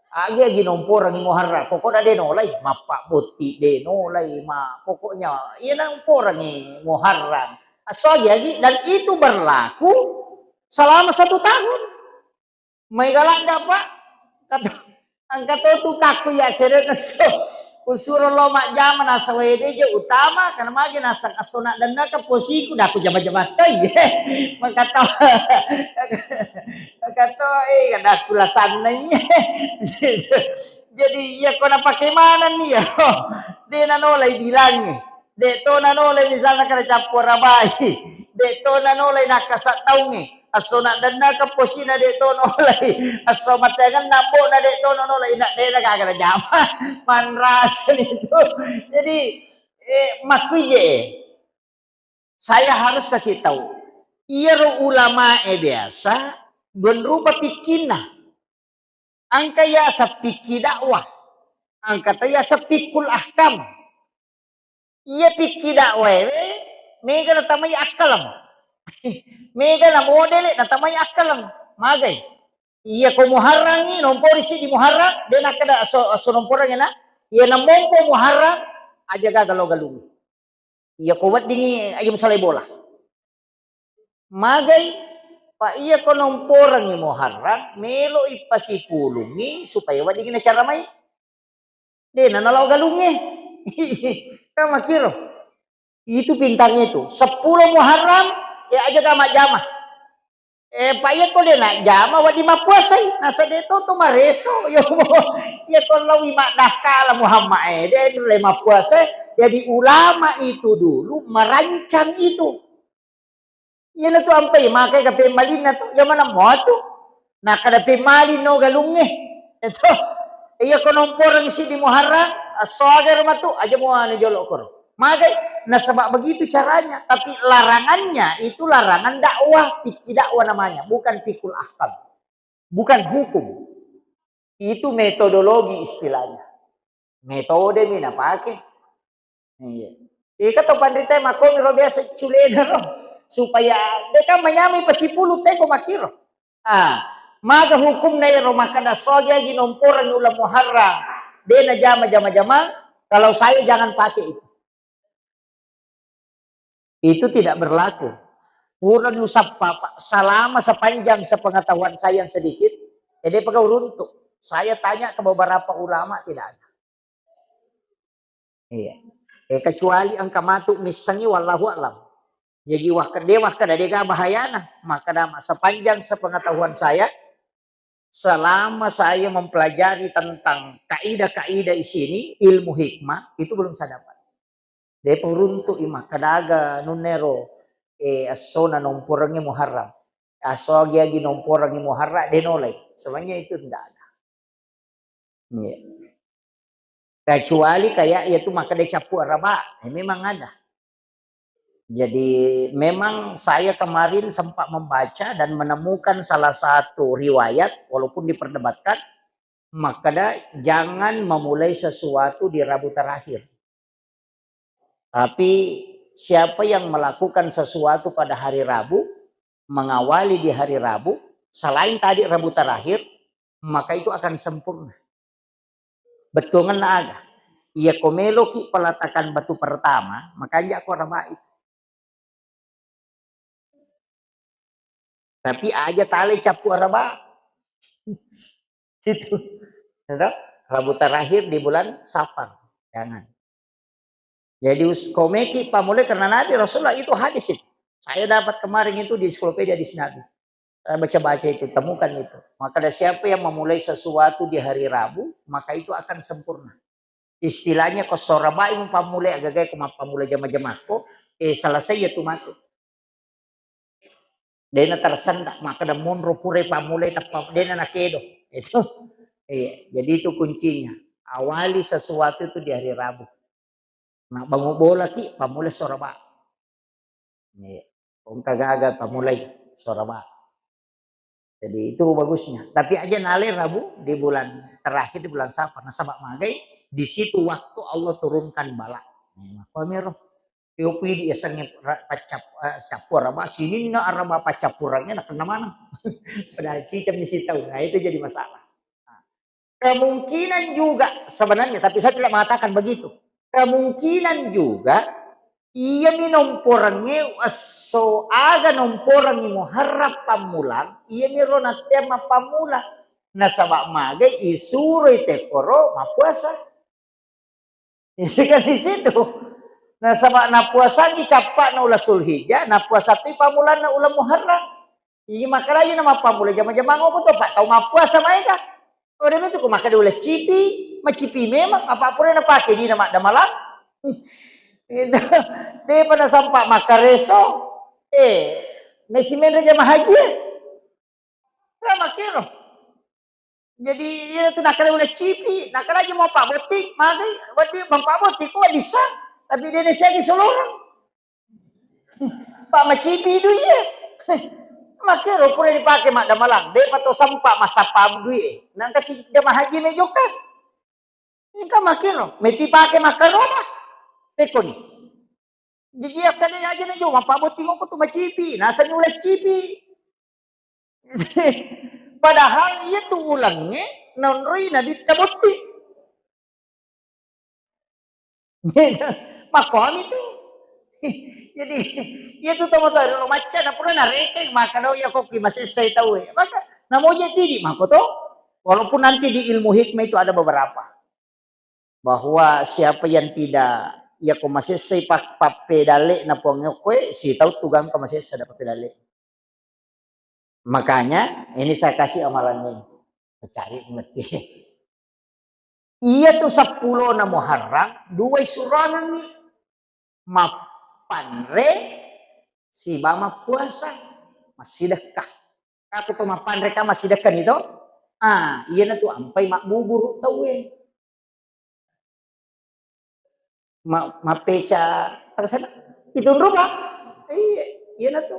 Agi-agi nomporangi Muharram, pokokna de nolai, mappa botti de nolai, ma pokoknya iya nomporangi Muharram. Asso agi-agi, dan itu berlaku selama satu tahun. Maega ladda, Pak. Kata, engka to tu kakku ya sere nesso. Usuro lo majjama nasaba ede je utama, karena magi nasang esso naddennaka posiku, dah ku jama-jama toi. Maka to, maka to, eh, kada ku lasannai. Jadi, iya ko napake manenni ya. De nanolai bilangi. De to nanolai misalna kada cappu arabai. De to nanolai nakkasa taungnge. Esso naddennaka posina de to nolai. Esso mateangenna ambo'na de to nolai. Ina de na gaga najama. Manrasani tu. Jadi, eh, makkuije, eh. Saya harus kasih tahu. Iyaro ulamae biasa dua rupa pikkinna. Engka yaseng pikki dakwah, engka to yaseng fiqhul ahkam. Iya pikki dakwaewe, mega natamai akkaleng. Mega na modele natamai akkaleng. Magai. Iya ko Muharrangi, nompori siddi Muharram, de nakkeda asso, asso nomporangi na. Iya na mompo Muharram, aja gaga lo galungi. Iya ko weddingi aja musalai bola. Magai, pa iya ko nomporangi Muharram, meloi pasipulungi supaya weddingi nacara mai. De na nalao galungnge. Kan makkiro. Itu pintarnya itu. Seppulo Muharram, ya aja ga majjama. Eh, pa iya ko de najjama, wedding mappuasai. Nasa de to to mareso. Yo, iya ko lawi maddakkala Muhammad, eh, de nulle mappuasai. Jadi ulama itu dulu merancang itu. Iyana tu ampai makai ka pemmalinna tu, iya maneng mua tu. Nakkeda pemmaling no galungnge. Eto. Iya ko nomporeng siddi Muharram, asso aga ro matu, aja mua anu jolo koro. Magai, nasaba begitu caranya. Tapi larangannya itu larangan dakwah, fikih dakwah namanya, bukan fikul ahkam. Bukan hukum. Itu metodologi istilahnya. Metode mi napake. Iya. Ika to panrita makkomi ro biasa culena ro. Supaya de kan manyamai pasipulu teko makkiro. Ah, maga hukumna ero makkeda sogi agi nomporeng uleng Muharram. De najama jama-jama. Kalau saya jangan pakai itu. Itu tidak berlaku. Purani usappa, Pak, selama sepanjang sepengetahuan saya yang sedikit, ya, de pegau runtuk. Saya tanya ke beberapa ulama, tidak ada. Iya. Eh, kecuali engka matu missengi, wallahu a'lam. Jadi, wah, de, wah, kada dega bahayana. Maka dama, sepanjang sepengetahuan saya, selama saya mempelajari tentang kaidah-kaidah di sini, ilmu hikmah, itu belum saya dapat. Depa uruntu'i makkadaga nunnero, eh, essona nomporengnge Muharram. Asso agi-agi nomporengnge Muharram, de nolai. Sebenarnya itu tidak ada. Iya. Kecuali kayak iya tu makkeda cappu araba, eh, memang ada. Jadi, memang saya kemarin sempat membaca dan menemukan salah satu riwayat, walaupun diperdebatkan, makkeda, "Jangan memulai sesuatu di Rabu terakhir." Tapi, siapa yang melakukan sesuatu pada hari Rabu, mengawali di hari Rabu, selain tadi Rabu terakhir, maka itu akan sempurna. Bettuangenna aga? Iya ko meloki peletakan batu pertama, makanja ko arabai. Tapi aja tale cappu araba. Itu. Ya toh? Rabu terakhir di bulan Safar. Jangan. Jadi, us-, komeki pamulai karena Nabi Rasulullah itu hadis itu. Saya dapat kemarin itu di ensiklopedia hadis Nabi. Saya baca-baca itu, temukan itu. Maka ada siapa yang memulai sesuatu di hari Rabu, maka itu akan sempurna. Istilahnya ko sorabai mu pamulai agagai ko mappamulai jama-jamakko, eh, selesai ya tu matu. Dena tersendak, maka ada monro pura pamulai teppa, dena nakedo. Itu. Iya, jadi itu kuncinya. Awali sesuatu itu di hari Rabu. Nah, bangun bola ki, pamulai soraba. Iya. Engka gaga pamulai soraba. Jadi itu bagusnya. Tapi aja nale Rabu di bulan terakhir di bulan Safar. Nasaba magai di situ waktu Allah turunkan bala. Nah, pamiro. Yo pidi yasengnge ra-, paccap-, eh, cappua araba, sininna araba paccappurangnge nakenna maneng. Padahal cicammi sitau. Nah, itu jadi masalah. Nah, kemungkinan juga sebenarnya, tapi saya tidak mengatakan begitu. Kemungkinan juga iyami nomporengnge esso aga nomporengngi Muharram pammulang, iyami ro nattea mappammula. Nasaba magai isuroi tekkoro mappuasa. Itu kan di situ. Nasaba napuasangi cappa'na uleng Zulhijjah, napuasa toi pammulanna uleng Muharram. Iya, makkedai na mappammula jama-jamang okko to, Pak, tau mappuasa maega. Oh, demi tu ko makkeda uleng cipi, macipi memang, apa pura napake dina maddamalang. Itu. Depa nasampa makkareso. Eh, mesi menre jama haji, eh. Kan makkiro. Jadi, iya tu nakkeda uleng cipi, nakkeda aja mau Pak Botting, magai, wedding Bang Pak Botting, ko wedding sa, tapi de nasiagi soloreng. Pak macipi dui e. Makkiro pura dipake maddamalang, depa to sempa massappa dui e. Nangka si jama haji me jokka. Engka makkiro, meti pake makkaroma. Pekkoni. Jadi akkeda aja na jo, Pak Botting ko tu macipi, nasani uleng cipi. Padahal iya tu ulengnge naonroi Nabitta botting. Makkomi tu. Jadi, iya tu tomatoa ro macca, na pura narekeng, maka do iya kokki masessai tau e. Maka, namoja tidi, mako to. Walaupun nanti di ilmu hikmah itu ada beberapa. Bahwa siapa yang tidak, iya ko masessai pak-, pappedalle na puang okkoe, sitau tu gangka masessa da pappedalle. Makanya, ini saya kasih amalan ini. Cari ngerti. Iya tu seppulo na Muharram, dua surangangi. Mappanre, siba mappuasa, massidekka. Aku tu mappanre ka massidekka ni to? Ah, iya na tu ampai mabbuburu tau e. Ma-, mappeca, terserah. Itu rupa. Iya, iya na tu.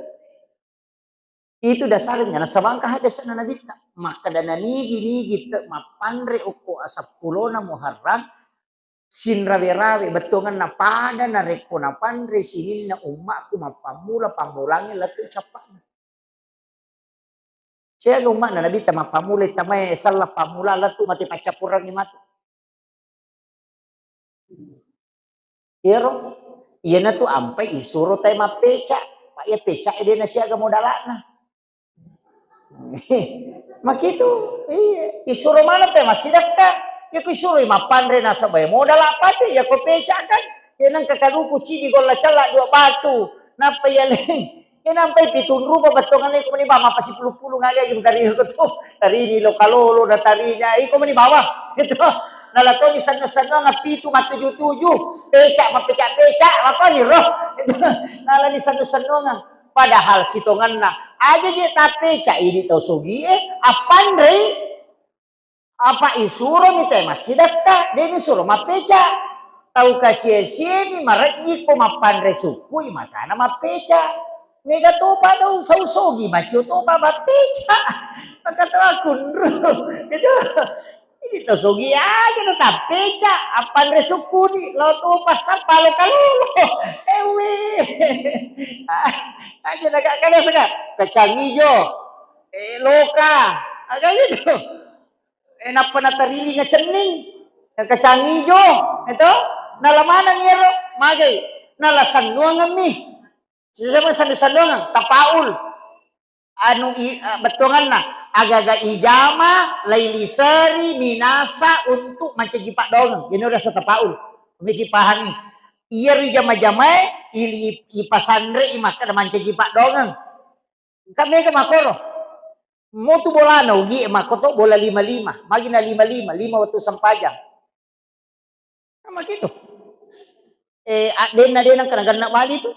Itu dasarnya, nasabangka hadesna Nabitta. Makkeda nanigi-nigi te mappanre okko aseppulona Muharram, sinrawe-rawe, bettuanganna pada narekko napanre sininna ummaku mappammula pammulangnge lettu cappa'na. Siaga umma'na Nabitta mappammula tamae sella pammula lettu mate paccappurangngi matu. Iyaro, iyanatu ampai isuro tae mappeca, pa iya peca e de nasiaga modala'na. Makitu, iya. Isuro maneng tae massidekka. Iya ku isuroi mappanre nasaba e modala pate, iya ko peca kan. Iya nengka kaduku cidi golla cella dua batu. Nappa iya leng. Iya nampai pitung rupa bettuanganna iko mani bawang, mappasipulung-pulung aga agi mutari iko tu. Tarini lokalolo, na tarina iko mani bawang. Gitu. Nala toni senno-sennongang pitu mattuju-tuju. Peca, mappeca-peca, makoni ro. Gitu. Nala ni senno-sennongang. Padahal sitonganna, aja je tappeca idi tau sogi e, appanrei. Apa isuromi tae massidekka, de nisuro mappeca. Tau kasia-siami marejji ko mappanre sukkui makana mappeca. Mega topa tau sau sogi maccio topa mappeca. Maka tau akunru. Gitu. Ini tau sogi aja na tappeca, appanre sukkuni, lao topa sappa lo kalolo. Ewe. Aja na gak kada sega. Kacang ijo. Eh, loka. Aga gitu. Eh, nappa natarilinga cenning, kacang ijo, eto, nala maneng iyaro, magai, nala sannuangemmi. Sisama sannu-sannuangeng, tapaul. Anu i-, eh, bettuanganna, agaga ijama, lailiseri, minasa untuk mancaji paddoangeng. Ini udah tapaul. Miki pahami. Iyaro ijama-jamae, ili-, ipasanre i makkeda mancaji paddoangeng. Engka mega makkoro. Motu bolana ugi e makkoto bola lima lima. Magi na lima lima, lima wettu sempajang. Kan makitu. Eh, addenna de nengka nagenna bali tu.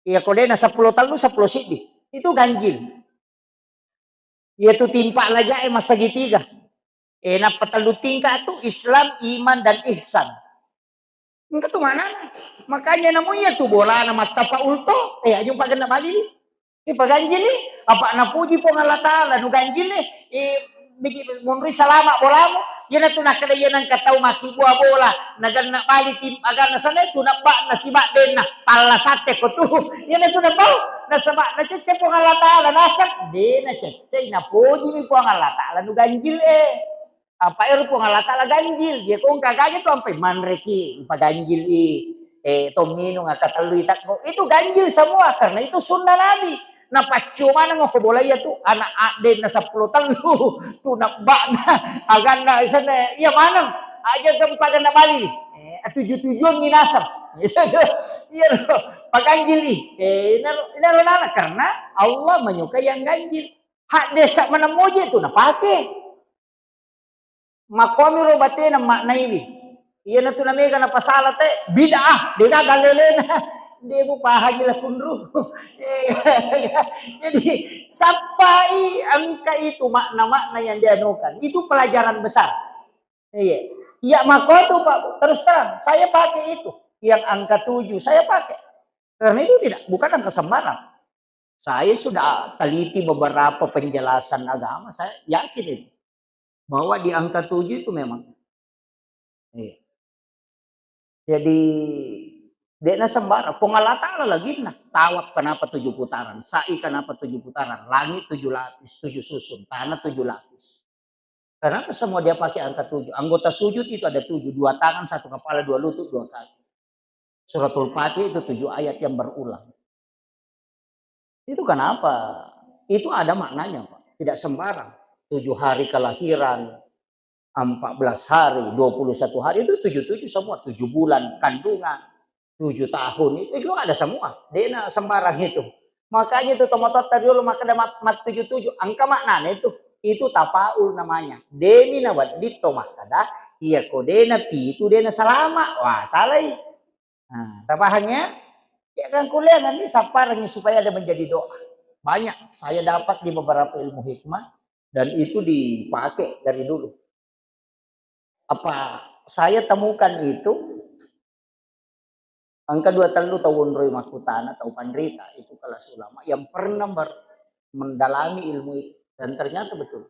Iya ko de na seppulo tellu, seppulo siddi. Itu ganjil. Iyatu timpa laja e massegitiga. Eh, nappa tellu tingka tu Islam, iman, dan ihsan. Engka tu maknana. Makanya namu iya tu bolana mattapaul to. Eh, aja umpagenna bali ni. Ipaganjili, apa napuji Puang Allah Ta'ala, nuganjili, eh, Biji monroi salama bolamu. Iyanatu nakkeda iya nengka tau makkibua bola, naganna bali tim aganna sana tu nabba nasibak denna palla satte ko tu. Iyanatu nabau nasaba nacecce Puang Allah Taala naseng de nacecce napojimi Puang Allah Taala nu ganjil e. Apa ero Puang Allah Taala ganjil, je ko engka gaga tu ampai manreki ipaganjil i, eh, to minung akka tellu itakko. Itu ganjil semua karena itu sunnah Nabi. Napaccio maneng ko bola iya tu anak addenna seppulo tellu tu nabbana aganna isana iya maneng aja tempat aganna bali. Eh, tuju-tujuan minasar. Iya, paganjil i. Eh, inaro, inaro nana karena Allah menyukai yang ganjil. Hak desa menemoje tu napake. Makkuamiro batena maknaiwi. Iyanatu namega napasala te bid'ah, degaga lelena. De mupahangi lakunru. Jadi sappai engka itu makna-makna yang dianukan. Itu pelajaran besar. Iya. Iya makko tu Pak, terus terang saya pakai itu. Yang angka tujuh saya pakai. Karena itu tidak bukan angka sembarang. Saya sudah teliti beberapa penjelasan agama, saya yakin itu. Bahwa di angka tujuh itu memang. Iya. Jadi, de'na sembarang. Puang Allah Ta'ala laginna. Tawaf kenapa tujuh putaran? Sa'i kenapa tujuh putaran? Langit tujuh lapis, tujuh susun. Tanah tujuh lapis. Kenapa semua dia pakai angka tujuh? Anggota sujud itu ada tujuh. Dua tangan, satu kepala, dua lutut, dua kaki. Suratul Fatihah itu tujuh ayat yang berulang. Itu kenapa? Itu ada maknanya, Pak. Tidak sembarang. Tujuh hari kelahiran, empat belas hari, dua puluh satu hari, itu tujuh-tujuh semua. Tujuh bulan kandungan, tujuh tahun, itu, itu ada semua. De'na sembarang itu. Makanya itu tomototta dulu maka ada mat, mat tujuh-tujuh. Angka maknanya itu. Itu tapaul namanya. Demi na wedding to makkada, iya ko de'na pitu, de'na salama. Wah, salai. Nah, tapahang ya? Ya kan kuliah nanti saparangi supaya ada menjadi doa. Banyak saya dapat di beberapa ilmu hikmah dan itu dipakai dari dulu. Apa saya temukan itu angka dua tellu tau onroi makkutana tau panrita itu kelas ulama yang pernah ber, mendalami ilmu itu dan ternyata betul.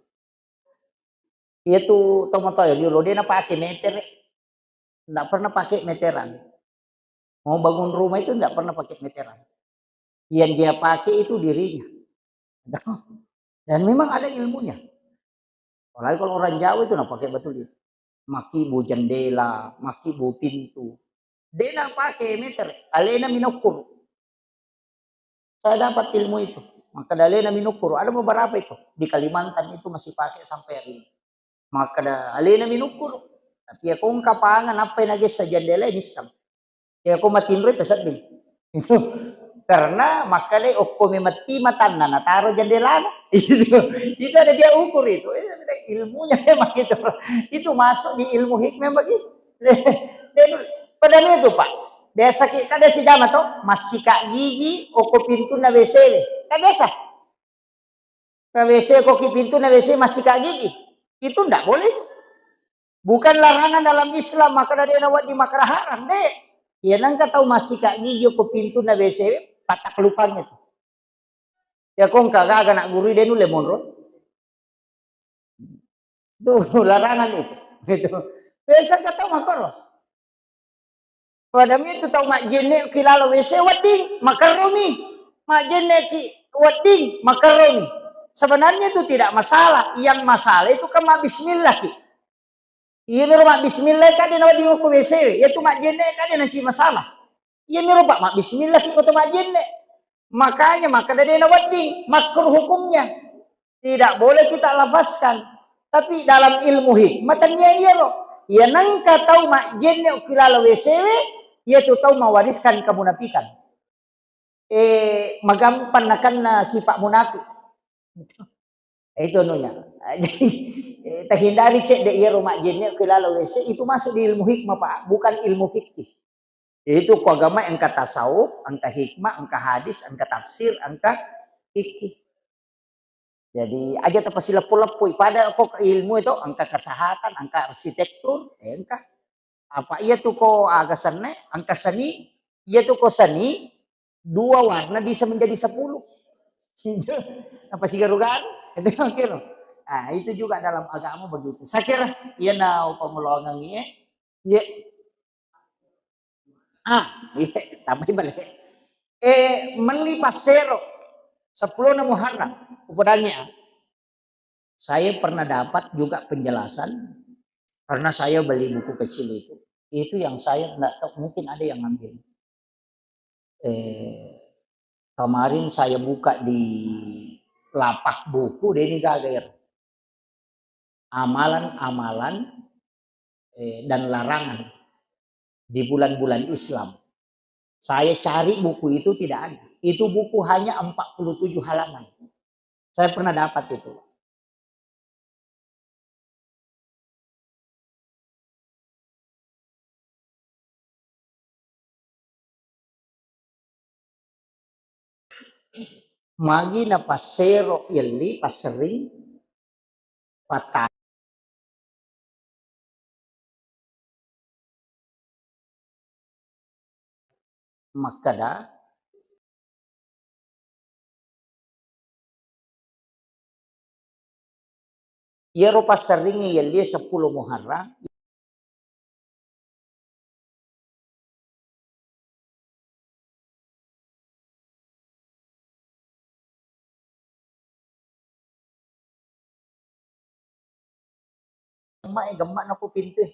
Iya tu tomatoa ya liolo dia na pakai meter. Nggak pernah pakai meteran. Mau bangun rumah itu nggak pernah pakai meteran. Yang dia pakai itu dirinya. Dan memang ada ilmunya. Apalagi kalau orang Jawa itu nah pakai betul itu. Makibu jendela, makibu pintu. Dia na pakai meter, alena minokkur. Saya dapat ilmu itu. Maka dalena minukuru. Ada beberapa itu. Di Kalimantan itu masih pakai sampai hari ini. Maka da, alena minukuru. Tapi ya kong kapangan apa yang nagessa jendela ini sam. Ya kong matinroi pesedding. Itu. Karena maka deh okko memeti matanna nataro jendelana. Itu. Itu ada dia ukur itu. Eh, ilmunya memang itu. Itu masuk di ilmu hikmah begitu. Pada itu, Pak. Biasa ki, kada sijama to, massika gigi, oko pintunna W C we. Kan biasa. Ka W C, ko ki pintunna W C massika gigi. Itu ndak boleh. Bukan larangan dalam Islam, maka dari na wedding makara haram, dek. Ya nangka tau massika gigi, oko pintunna W C we, pataklupangnge tu. Ya kong kagaga nak guru de nulle monro. Itu larangan itu. Gitu. Biasa kata makaro. Padahal itu tau majjenne ki lalo W C wedding, makarromi. Majjenne ki wedding, makarromi. Sebenarnya itu tidak masalah. Yang masalah itu kan ma bismillah ki. Iya miro mabbismillah kade na wedding okko W C we. Iya tu majjenne kade na ci masalah. Iya miro Pak mabbismillah ki ko to majjenne. Makanya maka dade na wedding makruh hukumnya. Tidak boleh kita lafazkan. Tapi dalam ilmu hikmah tania iyaro. Iya nangka tau majjenne okko lalo W C we, iya tu tau mewariskan kemunafikan. Eh, magampang nakenna sifat munafik. Itu anunya. Jadi, eh, terhindari cedde iyaro majjenne ke lalo W C itu masuk di ilmu hikmah, Pak, bukan ilmu fikih. Itu ku agama engka tasawuf, engka hikmah, engka hadis, engka tafsir, engka fikih. Jadi aja tapasileppo-leppoi pada kok ilmu itu engka kesehatan, engka arsitektur, eh, engka apa iya tu ko aga senne, engka seni, iya tu ko seni, dua warna bisa menjadi sepuluh. Apa sigaru-garu? Itu kira. Ah, itu juga dalam agama begitu. Saya kira, iya na upamulongangi, eh. Iya. Ah, iya, tambahi balik. Eh, melli passero, sepuluh Muharram, upodangi, ah. Saya pernah dapat juga penjelasan, karena saya beli buku kecil itu. Itu yang saya nggak tahu, mungkin ada yang ngambil. Eh, kemarin saya buka di lapak buku, deh, ini gaga ya. Amalan-amalan, eh, dan larangan di bulan-bulan Islam. Saya cari buku itu tidak ada. Itu buku hanya empat puluh tujuh halaman. Saya pernah dapat itu. Magi napassero yelli passerring patta-, makkeda, iyaro passerringnge yellie seppulo Muharram, gemma e, gemma nako pintu e.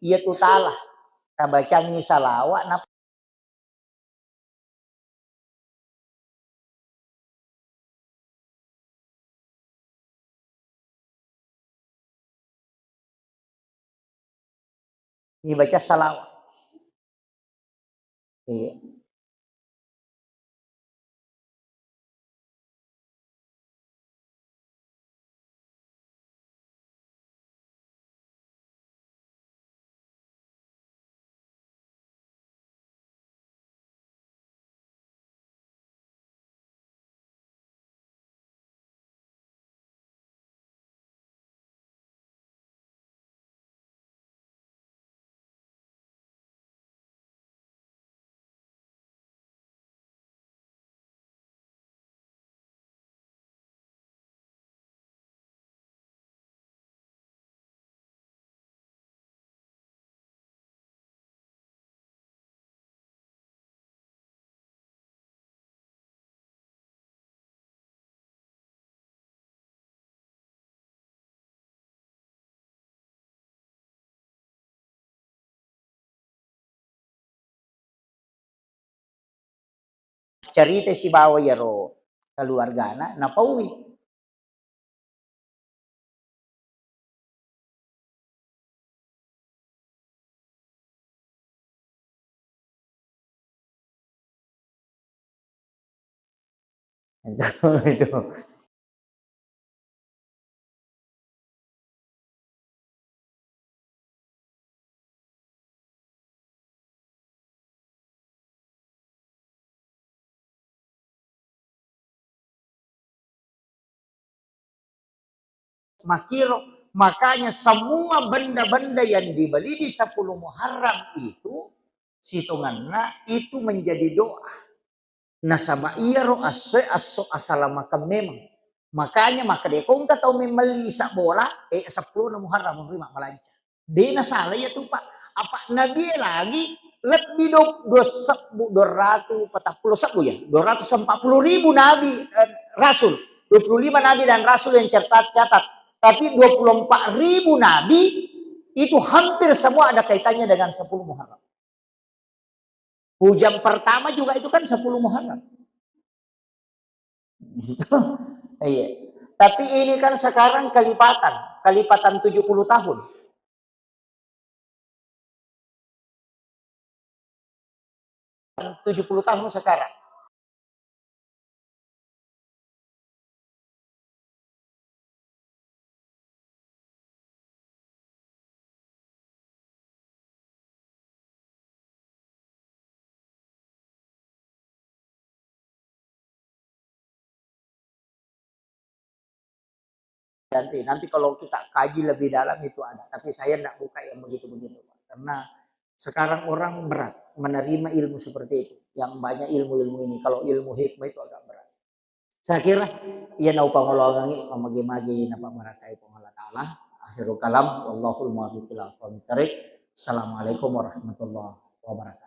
Iya tu tala, tabacangngi salawat, na Ibaca salawat. Iya. Carita sibawa iyaro keluargana, napaui. Itu, itu. Makkiro, makanya semua benda-benda yang dibeli di sepuluh Muharram itu, sitongenna itu menjadi doa. Nasaba iyaro essoe esso asalamakeng memang. Makanya makkeda ko engka tau memmelli isa bola, eh, seppulo Muharram monri mabbalanca. De nasala iya tu, Pak. Apa nabie lagi lebbi do-, dua sebbu, dua ratu patappulo sebbu ya, dua ratus empat puluh ribu nabi, eh, rasul. Dua puluh lima nabi dan rasul yang catat, catat. Tapi dua puluh empat ribu nabi itu hampir semua ada kaitannya dengan sepuluh Muharram. Hujan pertama juga itu kan sepuluh Muharram. Iya. Tapi ini kan sekarang kelipatan, kelipatan tujuh puluh tahun. Tujuh puluh tahun sekarang. nanti, nanti kalau kita kaji lebih dalam itu ada. Tapi saya tidak buka yang begitu-begitu, Pak. Karena sekarang orang berat menerima ilmu seperti itu. Yang banyak ilmu-ilmu ini. Kalau ilmu hikmah itu agak berat. Saya kira iya nau pangoloangi mamagi-magi napa barakai Puang Allah Ta'ala. Akhirul kalam, wallahul muwaffiq ila aqwamit thariq. Assalamualaikum warahmatullahi wabarakatuh.